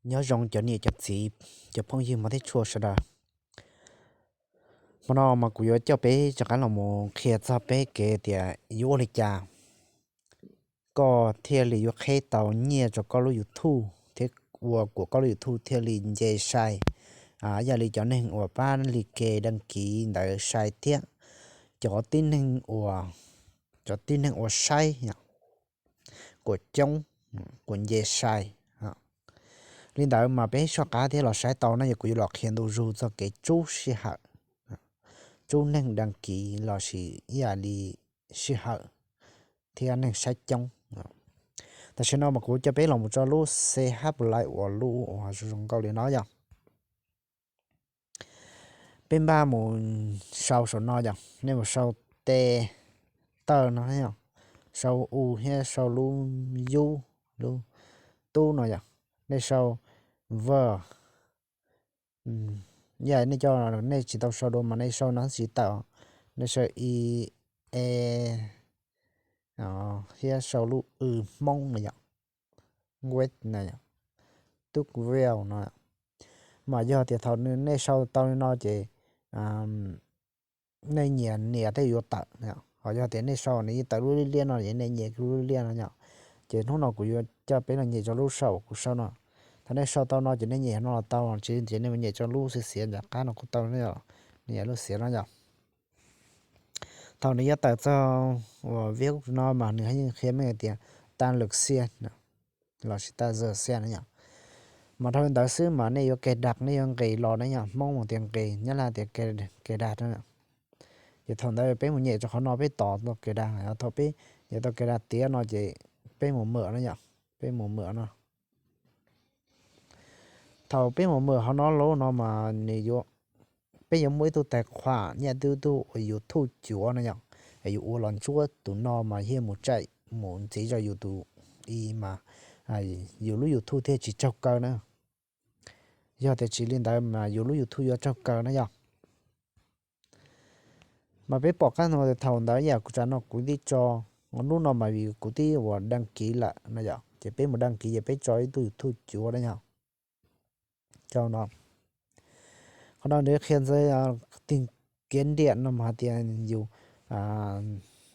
Nyob zoo cov niam cov txiv, cov phooj ywg mog thiab tshua sawv daws. Hmo no mas kuv yuav coj peb rov qab los mus qhia txog peb kev tias yuav ua li cas koj thiaj li yuav qheb tau nyiaj rau koj lub YouTube thiab ua kuas koj lub YouTube thiaj li nce sai. Yam li cov neeg uas pab li ke đăng ký ntawd sai thiab cov tib neeg uas, cov tib neeg uas saib kuas coob, kuas nce sai. Li ntawd mas peb soj qab thiab los saib tau no yog kuv yuav los qhia ntu zus txog kev tsub sij hawm, tsub neeg đăng ký lossis ib yam li sij hawm thiab neeg saib coob. Tam sim no mas kuv coj peb los mus tso lub C H Play uas lub uas zoo zoo nkauj li no yog peb npaj mus sau saum no yog nej mus sau T, T no, sau U thiab sau lub U, lub T no yog nej sau V. Yog nej cov nej tsis tau sau dua mas nej sau no tsis tawm, nej sau I, E thiab sau lub W Hmoob no yog, web no yog, tub veo no. Mas yog tias thaum nej sau tau li no ces nej nyias nias thiaj yuav tawm. Ho yog tias nej sau nws yeej tawm lub liab liab no es nej nyias lub liab liab no yom. Ces hnub no kuv yuav coj peb los nyias rau lub saum kuv sau no. Thaum nej sau tau no ces nej nyias no los tau, tsis ces nej mus nyias rau lub xiav xiav nram qab no kuj tau, nej nyias lub xiav no yom. Thaum nws yuav tawm txog uas view no mas nws yeej qhia meej tias ta lwm xiaj lossis ta zam xiaj no yom. Mas dhau li ntawd xwb mas nej yuav cài đặt, nej yuav nqis los na yom, Hmoob mas tias nqis, Nyab Laj tias cài đặt no. Ces thaum ntawd peb mus nyem rau qhov no peb tos tau cài đặt, thaum peb nyem tau cài đặt tiav no ces peb mus mở no yom, peb mus mở no. Thaum peb mus mở qhov no lawm no mas nws yuav, peb yuav muaj ib tug tài khoản, ib tug YouTube cuav no yom, es yus ua los ntsuab tus no mas thiaj mus tsaim mus ntxiv rau yus tus i mas yus lub YouTube thiaj tsis raug kaw na. Yog tias tsis li ntawd mas yus lub YouTube yuav raug kaw na yom. Mas peb pom qab no thaum ntawd yam kuv tsam no kuv twb tso, hnub no mas vim kuv twb ua đăng ký lawm no yom, ces peb mus đăng ký ces peb tso ib tug YouTube cuav na yom. Rau no, qhov no nws qhia ntxawv tig kiav diam no mas hais tias yus,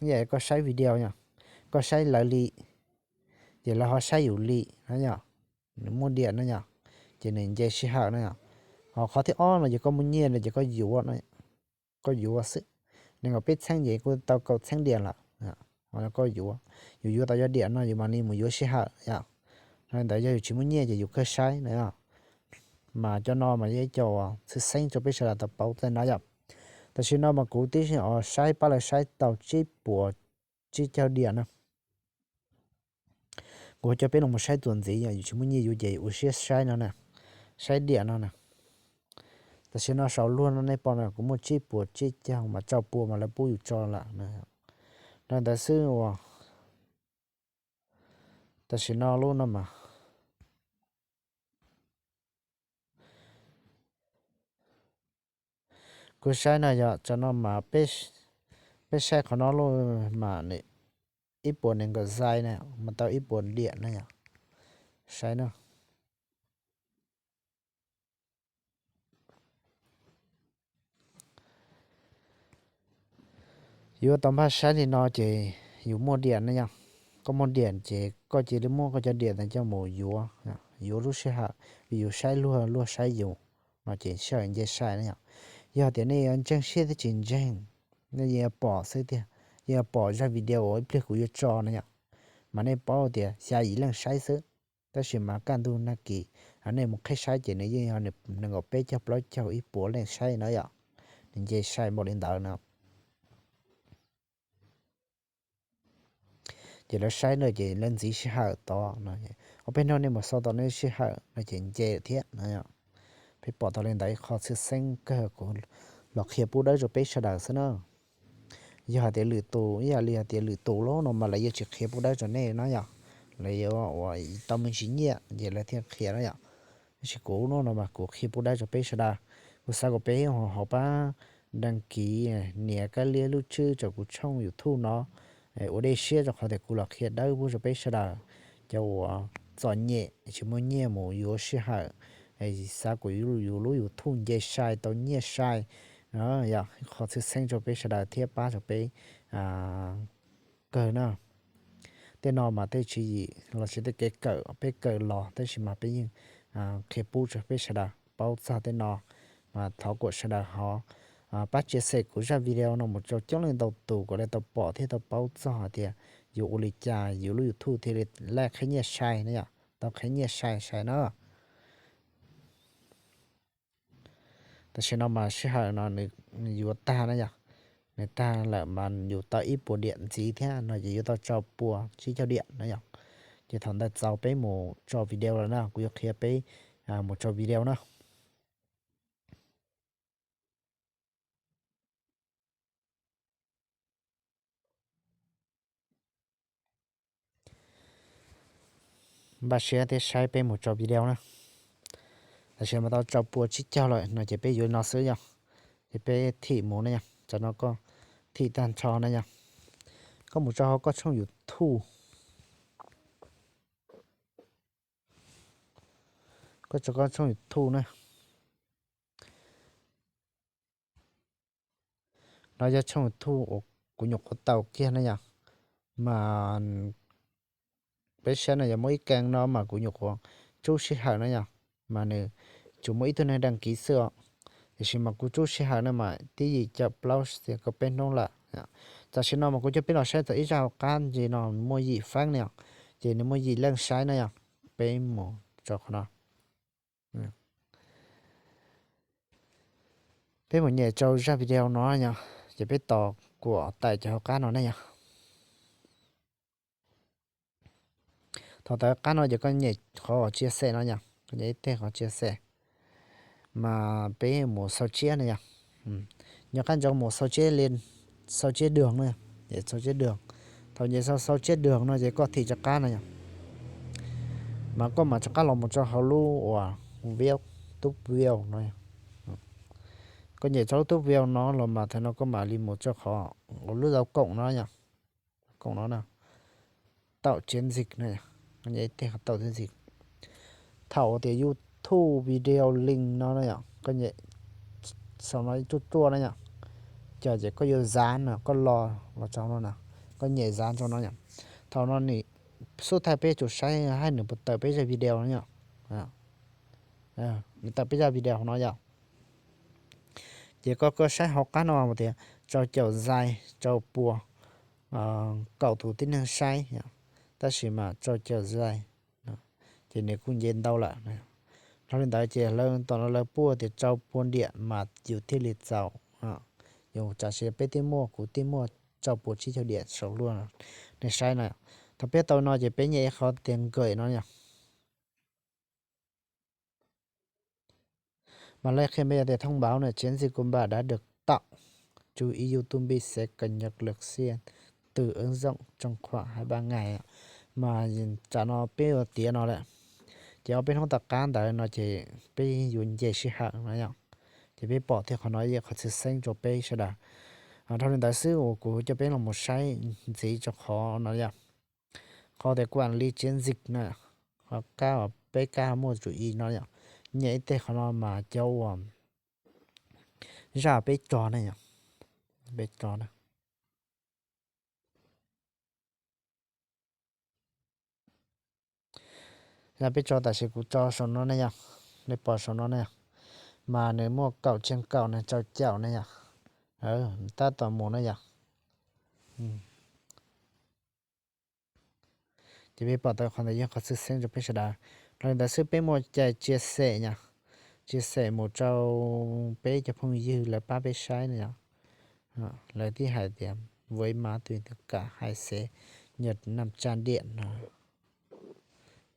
yam koj saib video yom, koj saib lawv li, ces lawv ho saib yus li no yom, nws muaj diam no yom, ces nws nce sij hawm no yom. Ho qhov thib ob no ces koj muaj nyiaj no ces koj yuav, koj yuav xwb. Nees nkaum peb txheeb ces kuj tau kaum txheeb diam lawm. Koj yuav, yus yuav tau yog diam no yus mam li mus yuav sij hawm yom. Ntawd yog yus tsis muaj nyiaj ces yus kawg saib na. Mas cov no mas yog ib co txhwj xeeb rau peb sawv daws tau paub tej no yom. Tam sim no mas kuv twb saib pab lawv saib tau tsib puas tsib caug diam na. Kuv coj peb los mus saib txuas ntxiv yom, yus tsis muaj nyiaj yuav ces ua siab saib no na, saib diam no na. Tam sim no saum luag no nej pom no kuv muaj tsib puas tsib caug mas rau puas mas lawv pub yus tso lawm. Dhau ntawd xwb uas tam sim no lub no mas kuv saib no yog tsam no mas peb saib qhov no lub mas nws ib puas nees nkaum zais na, mas tau ib puas diam na yom. Saib no, yuav tau npaj saib li no ces yus muaj diam na yom. Koj muaj diam ces koj cia li muab koj cov diam ntawd coj mus yuav, yuav lub sij hawm, vim yus saib luag luag saib yus no ces sij hawm nce sai na yom. Yog tias nej yuav ntseeg siab thiab tsis ntseeg, nej yeej yuav pom xwb tiag, yeej yuav pom zaj video ib pliag kuv yuav tso na yom. Mas nej paub tias xya yim leej saib xwb, tab sis mas kaj ntug nag kis nej mus qheb saib ces nws yeej yog nees nkaum peb caug plaub caug ib puas leej saib no yom. Nws nce sai npaum li ntawd no. Ces lawv saib no ces lawv ntxiv sij hawm tod no, ob peb hnub nej mus xauj tau nej sij hawm no ces nce thiab no. Peb pom tau li ntawd ib qho txhwj xeeb kawg kuv los qhia pub dawb rau peb sawv daws xwb na. Yog hais tias lwm tus, ib yam li hais tias lwm tus lawm no mas lawv yuav tsis qhia pub dawb rau nej no yom. Lawv yuav ua tau me ntsis nyiaj ces lawv thiaj qhia no yom. Tab sis kuv no mas kuv qhia pub dawb rau peb sawv daws. Kuv xav kom peb ho pab đăng ký, nias kab liab lub tswb rau kuv tshooj YouTube no, ua dej siab rau qhov tias kuv los qhia dawb pub rau peb sawv daws, cov uas txom nyem tsis muaj nyiaj mus yuav sij hawm, xav kom yus lub YouTube nce sai tau nyiaj sai. Yog qhov txhawj xeeb rau peb sawv daws thiab pab rau peb kawg na. Tej no mas tej tswv yim los sis tej kev kawm peb kawm los tab sis mas peb yeej qhia pub rau peb sawv daws paub txog tej no. Mas thov kom sawv daws ho pab share kuv zaj video no mus rau coob leej ntau tus kom lawv tau pom thiab tau paub txog hais tias yuav ua li cas yus lub YouTube thiaj li laij qhib nyiaj sai na yom, tau qhib nyiaj sai sai na. Tam sim no mas sij hawm no nws yuav tag na yom, nws tag lawm mas yus tau ib puas diam ntxiv thiab no ces yuav tau rau pua tsib caug diam na yom. Ces thaum ntawd txaus peb mus tso video lawm na, kuv yuav qhia peb mus tso video na. Npaj siab thiab saib peb mus tso video na. Tam sim mas tau rau pua tsib caug lawm no ces peb yuav no xwb yom. Ces peb thim mus na yom, tam no koj thim tag nrho na yom. Koj mus rau hauv koj tshooj YouTube, koj rau koj tshooj YouTube na. No yog tshooj YouTube uas kuv nyuam qhuav tau kiag na yom. Mas peb saib no yog muaj ib keeb no mas kuv nyuam qhuav tsub sij hawm na yom, mas nws tsuas muaj ib tug neeg daj kiv xwb os. Tiam sis mas kuv tsub sij hawm no mas tib yim caum plaub xya kaum peb hnub lawm. Tam sim no mas kuv coj peb los saib txog ib zaj hauv qab ntsis no muaj yim feeb na yom, ces nws muaj yim leej saib na yom. Peb mus rau qhov no. Peb mus nyem rau zaj video no yom, ces peb tos kuam tawm cov hauv qab no ne yom. Thaum tawm qab no ces koj nyem qhov chia sẻ no yom, koj nyem ib teg qhov chia sẻ. Mas peb mus xau tsiab ne yom. Nyob qab ntsoov mus xau tsiab li, xau tsiab đường na, nyem xau tsiab đường. Thaum nyem xau tsiab đường no ces koj thim rov qab no yom. Mas koj mam rov qab los mus rau hauv lub uas view, tub view no. Koj nyem rau lub tub view no los mas thaum no koj mam li mus rau qhov lub dấu cộng no yom. Cộng no na, tạo chiến dịch no, koj nyem ib teg qhov tạo chiến dịch. Thaum tias YouTube video link no na yom, koj nyem saum no ib ruaj ruaj na yom, ces koj yuav dán no, koj los los rau no na, koj nyem dán rau no yom. Thaum no nws xub thawj peb tsum saib hais nws puas tawm peb zaj video no yom. Nws tawm peb zaj video no yom. Ces koj, koj saib hauv qab no tias rau caum zais, rau pua, kaum tus tib neeg saib, tab sis mas rau caum zais, ces nws kuj nce ntau lawm. Dhau li ntawd ces lawv tom no lawv puaj tias rau pua diam mas yus thiaj li txaus. Yus tam sim peb twb muaj, kuv twb muaj rau pua tsib caug diam saum luaj nej saib no. Thaum peb tau no ces peb nyem ib qhov tias nkawm no yom. Mas lawv qhia peb tias thông báo no chiến dịch của bạn đã được tạo. Chú ý YouTube sẽ cập nhật lịch sử từ ứng dụng trong khoảng hai ba ngày. Mas tam no peb ua tiav no lawm, ces ob peb hnub tom qab ntawd no ces peb yuav nce sij hawm no yom. Ces peb pom thiab qhov no yog qhov txhawj xeeb rau peb sawv daws. Dhau li ntawd xwb uas kuv coj peb los mus saib ntxiv rau qhov no yom. Qhov tias quản lý chiến dịch no, qhov kab peb kab muaj tsum i no yom, nyem ib teg qhov no mas cov uas zaj peb tso ne yom, peb tso na. Zaj peb tso tam sim kuv tso saum no ne yom, nej pom saum no ne yom, mas nws muaj kaum tsheej kaum nees rau caum ne yom, tab tom mus ne yom. Ces peb pom tau qhov ntawd yog qhov txhawj xeeb rau peb sawv daws. Dhau li ntawd xwb peb muaj cai chia sẻ yom, chia sẻ mus rau peb cov phooj ywg lawv pab peb saib ne yom. Lawv tib hais tias với má tùy từ cả hai sẽ nhật năm trăm điểm no.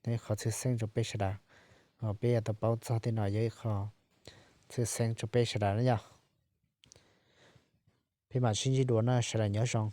Qhov txhawj xeeb rau peb sawv daws, peb yuav tau paub txog tej no yog ib qho txhawj xeeb rau peb sawv daws na yom. Peb mam sib ntsib dua na, sawv daws nyob zoo.